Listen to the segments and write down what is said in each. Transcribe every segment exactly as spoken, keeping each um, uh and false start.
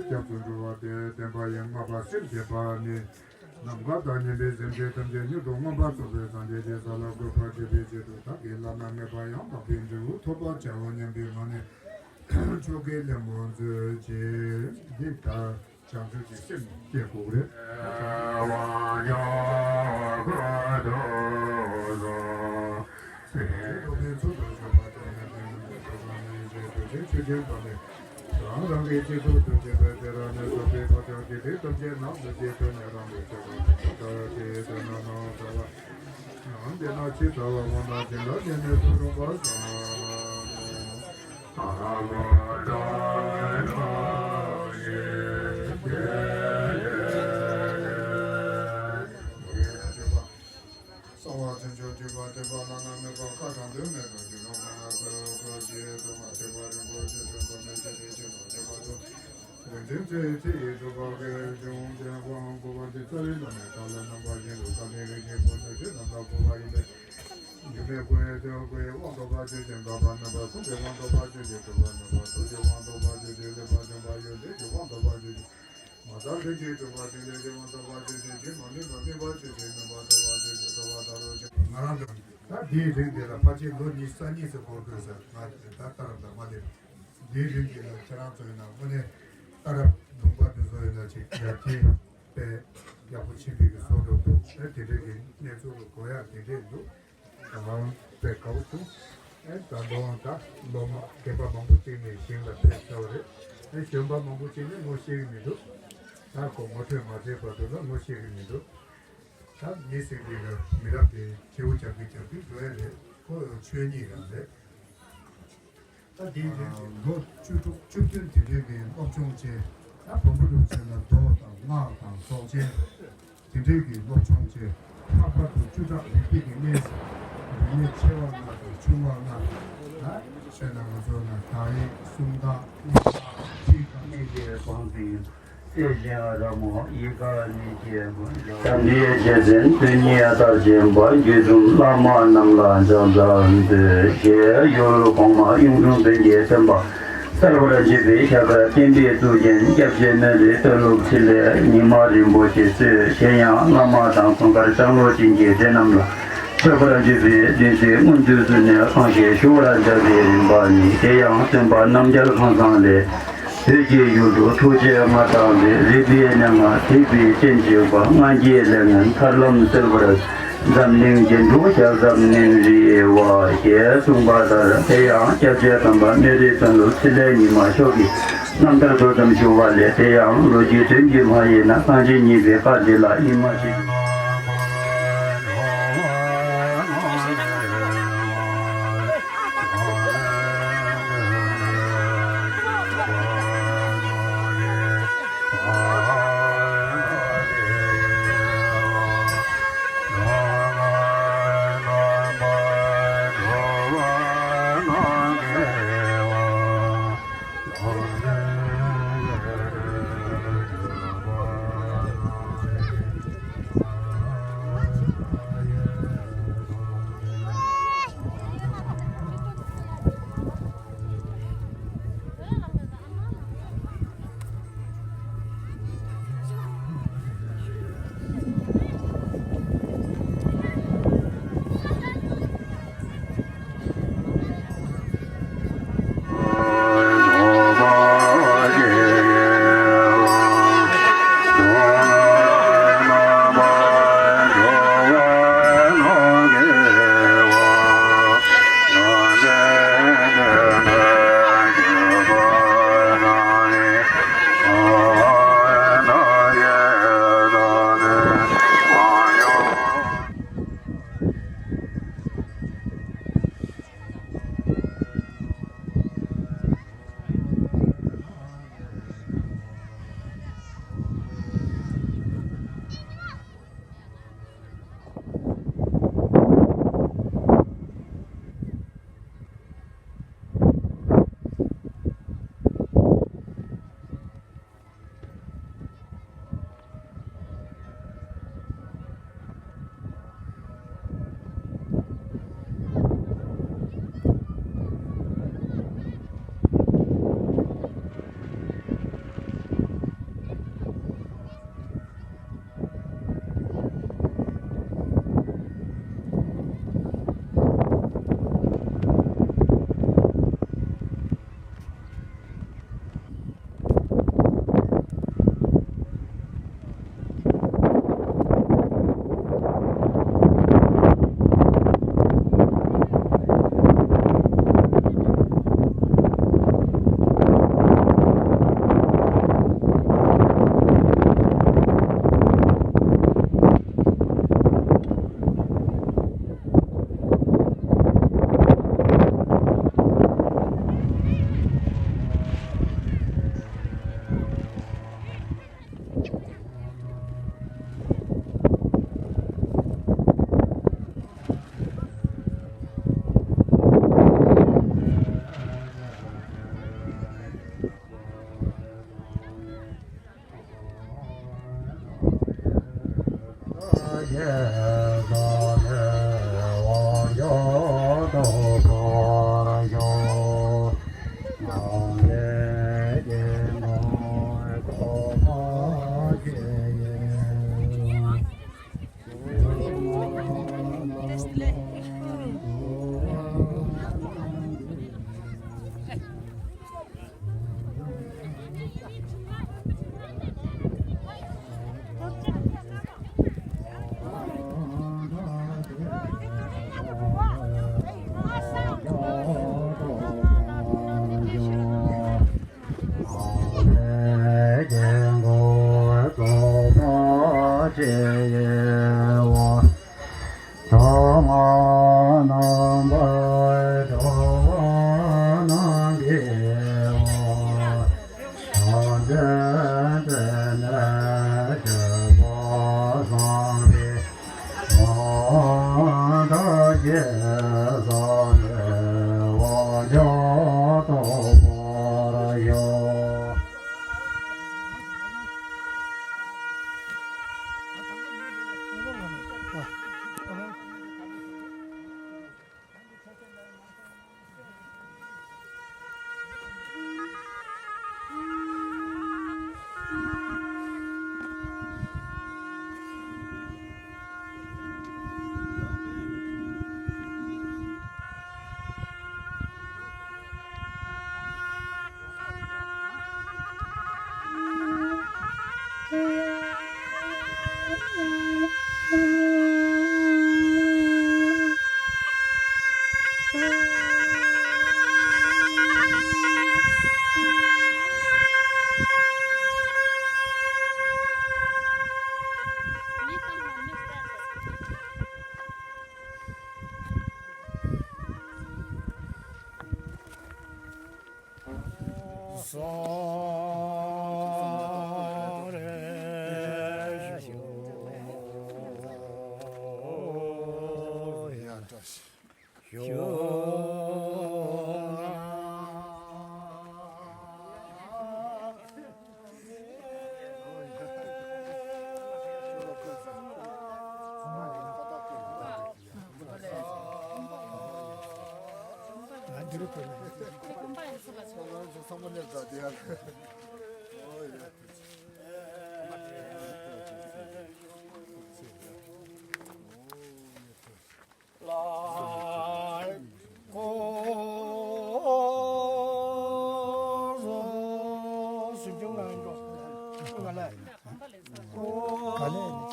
སྐྱབས་སུ་འགྲོ་བ་སྟེ། བསྟན་པ་ཡི་ལྔ་པ་སེམས་བསྐྱེད་པ་ནི། ནམ་མཁའ་དང་མཉམ་པའི་སེམས་ཅན་ཐམས་ཅད་མྱུར་དུ་མངོན་པར་རྫོགས་པའི་སངས་རྒྱས་ཀྱི་ས་ལ་འགོད་པར་བྱེད་པའི་ཆེད་དུ། བདག་གིས་བླ་ན་མེད་པ་ཡང་དག་པའི་འབྲས་བུ་ཐོབ་པར་བྱའོ་སྙམ་པའི་ངང་ནས་མཆོག་གི་ལྷ་མོ་མཛོད་ཅིག་འདི་ལྟར་བྱང་ཆུབ་ཀྱི་སེམས་བསྐྱེད་དགོས་རེད། རང་རང་གི་སྤྱི་གཙུག་ཏུ་བྱས་པའི་དེ་རང་ནས་སོགས་པའི་བག་ཆགས་ཀྱི་རིགས་ཐམས་ཅད་ནང་དུ་སྐྱེས་ཏེ་ནས་རང་དུ་ཆགས་པ་དེ་ལྟར་དེའི་དོན་ནི་ནང་ཟག་པ། ནང་དེ་ན་ཕྱི་ཟག་པ་མང་དག་ཅན་ལ་དེ་ནས་སུ་རུང་བ་བསམ། གསང་བ་ཐུན་མཆོག་སྤྲུལ་པ་བསྟན་པ་བླ་ན་མེད་པ་མཁའ་དང་མཐུན་མེད་དང་རྒྱུད་ལ་མ་ལ་བཀོད་བཀོད་ཅིག་ཏུ་མ་ཐེག་པ་རིན་པོ་ཆེ་དོན་གོ་མི་ཅི་རིགས་ཅི་དང་ཁྱད་པར་དུ་འོད་མཚན་ཚེ་ཚེ་ཡི་གྲུབ་པ་གི་འབྱུང་ལྡན་དབང་བསྐུར་བ་འདི་རྩ་བའི་བླ་མའི་བཀའ་ལ་རྣམ་པ་བཞིན་དུ་བཀའ་དྲིན་རིན་ཆེན་ཕུན་སུམ་ཚོགས་རྣམ་དག་བསྐུར་བ་ཡིན་པས། སྒྱུ་མའི་སྐུ་ཡི་དོན་སྐུ་ཡི་དབང་རྟོགས་པ་ཆོས་ཅན་དགག་པ་རྣམ་པ་གསུམ་གྱི་དབང་རྟོགས་པ་ཆོས་ཅན་སྒྲུབ་པ་རྣམ་པ་དྲུག་གི་དབང་རྟོགས་པ་ཆོས་ཅན་ལེགས་པར་སྦྱོང་བ་ཡོན་ཏན་གྱི་དབང་རྟོགས་པ་ཆོས་ཅན། མ་བརྟགས་ལྷུན་གྱིས་གྲུབ་པ་ཕྲིན་ལས་ཀྱི་དབང་རྟོགས་པ་ཆོས་ཅན། རྒྱུད་མ་ལུས་པ་སྨིན་པ་ཆོས་ཅན། སྨིན་པ་རྟོགས་པ་ཆོས་ཅན། རྟོགས་པ་ལྟ་རུ་ཕྱིན། ང་རང་ལ་ད་འདིའི་རིང་འདི་ལ་ཕལ་ཆེར་ལོ་ཉི་ཤུ་རྩ་གཉིས་སུ་འགོར་དགོས་ཟེར། ང་ད་ལྟ་རབ་ད་མ་སླེབས། འདིའི་རིང་འདི་ལ་ཁྱེད་རང་ཚོ་ཡིན་ན་དངོས་གནས་ད་རབ་ལུང་པ་འདི་ཚོ་ཡིན་ན་ཅིག་ཡར་རྒྱས་དཔེ་ཡག་པོ་ཕྱིན་པའི་གི་བཟོ་འདྲ་འདུག་ཨེ་དེ་འདྲའི་གི་གནས་ཚུལ་གོ་ཡག་དེ་འདྲས་འདུག་ད་ང་དཔེ་དགའ་པོ་བྱུང་། ཨེ་ད་དུང་ད་སློབ་མ་རྒན་པ་མང་པོ་ཅིག་ནས་ཞིང་ལ་ཕེབས་ཚར་བ་རེད། ཨེ་གཞོན་པ་མང་པོ་ཅིག་ནས་ངོ་ཤེས་ཀྱི་མི་འདུག་ད་ཁོ་ངོ་འཕྲོད་མ་བྱས་བར་དུ་ལ་ངོ་ཤེས་ཀྱི་མི་འདུག་ད་མི་ཟེར་དུས་ལ་མི་རབས་དེ་ཁྱེའུ་རྒྱབ་ཀྱི་རྒྱབ་ཀྱི་འགྲོ་ཡ་རེད། ཁོ་ཆོས་ཉིད་རང་རེད། ད་དེའི་རིང་གི་ལོ་བཅུ་དྲུག་བཅུ་བདུན་དེ་འདྲའི་གི་སློབ་སྦྱོང་བྱས། ད་བོན་པོ་གྲུབ་ཆེན་ལ་མདོ་དང་སྔགས་དང་རྫོགས་ཆེན་དེ་འདྲའི་གི་སློབ་སྦྱོང་བྱས། ལྷག་པར་དུ་བཅུ་ཕྲག་རིག་པའི་གི་གནས། རིག་གནས་ཆེ་བ་ལྔ་དང་ཆུང་བ་ལྔ། ད་བཤད་ན་ང་ཚོ་ན་དག་ཡིག་སུམ་རྟགས་གཉིས་པ་ཁྲིད་དང་། གནས་བརྒྱད་བང་རིམ། རྩེ་ཞིང་ར་མོ་ཡི་ག་ནི་སྐྱེས་དགོན་ལ། བྱམས་པའི་རྗེ་བཙུན་དོན་གཉིས་ལྟར་བྱིན་པ། བརྒྱུད་འཛོམས་བླ་མ་རྣམས་ལ་ཕྱག་འཚལ་མཛོད། ཞེས་ཡུལ་གོང་མ་གཡུང་དྲུང་བོན་གྱི་སྟོན་པ་གསལ་བར་བརྗོད་པའི་ཞབས་ཁར་བསྟན་པའི་གཙུག་རྒྱན་སྐྱབས་རྗེ་སྨན་རིའི་སྟོན་ལུགས་ཕྲིན་ལས་ཉི་མ་རིན་པོ་ཆེ་གཙོས་གཞན་ཡང་བླ་མ་དང་གོང་དཀར་ལྕང་ལོ་ཅན་གྱི་སྡེ་རྣམས་ལ་མཆོད་པར་བརྗོད་པའི་བདུད་རྩི་སྔོན་དུས་སུ་ནས་གང་ཞིག་ཞུ་བར་བྱ་བའི་རིམ་པ་ནི། དེ་ཡང་སྟོན་པ་རྣམ་རྒྱལ་ཁང་བཟང་ལས། བོད་ཀྱི་ཡུལ་དུ་ཐུགས་རྗེ་མངའ་བདག་ལས། རིག་པའི་གནས་ལྔ་ཐེག་པའི་སྤྱན་གཅིག་པ། སྔགས་ཀྱི་ལས་ངན་ཐར་ལམ་སེལ་བར། འཛམ་གླིང་རྒྱན་དྲུག་ཞལ་ཟབ་མནན་རིལ་བ། ཞེས་གསུངས་པ་ལྟར། དེ་ཡང་སྐྱབས་རྗེ་དམ་པ་སྨན་རིའི་སྟོན་ལུགས་ཕྲིན་ལས་ཉི་མ་མཆོག་གི་རྣམ་ཐར་དུ་ཙམ་ཞུ་བ་ལས། དེ་ཡང་ལོ་རྒྱུས་དོན་གྱིས་མ་ཡིན་ན། གངས་ཅན་གཉིས་པའི་བཀའ་འདི་ལ་ཉི་མ་ཞིག་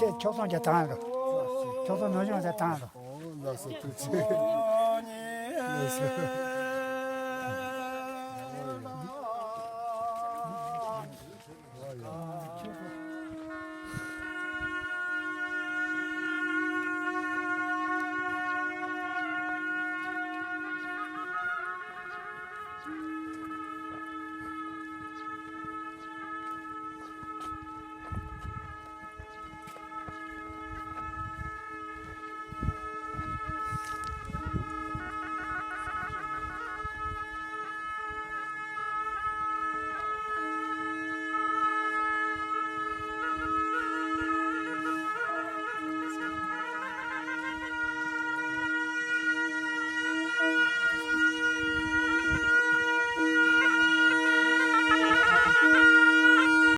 ཁྱེད་ཆོག་ཐང་ཅིག་བཏང་རོགས། ཆོག་ཐང་ནོར་གཞོན་ཅིག་བཏང་རོགས། ལགས་སོ། ཐུགས་རྗེ་ཆེ། ལགས་སོ།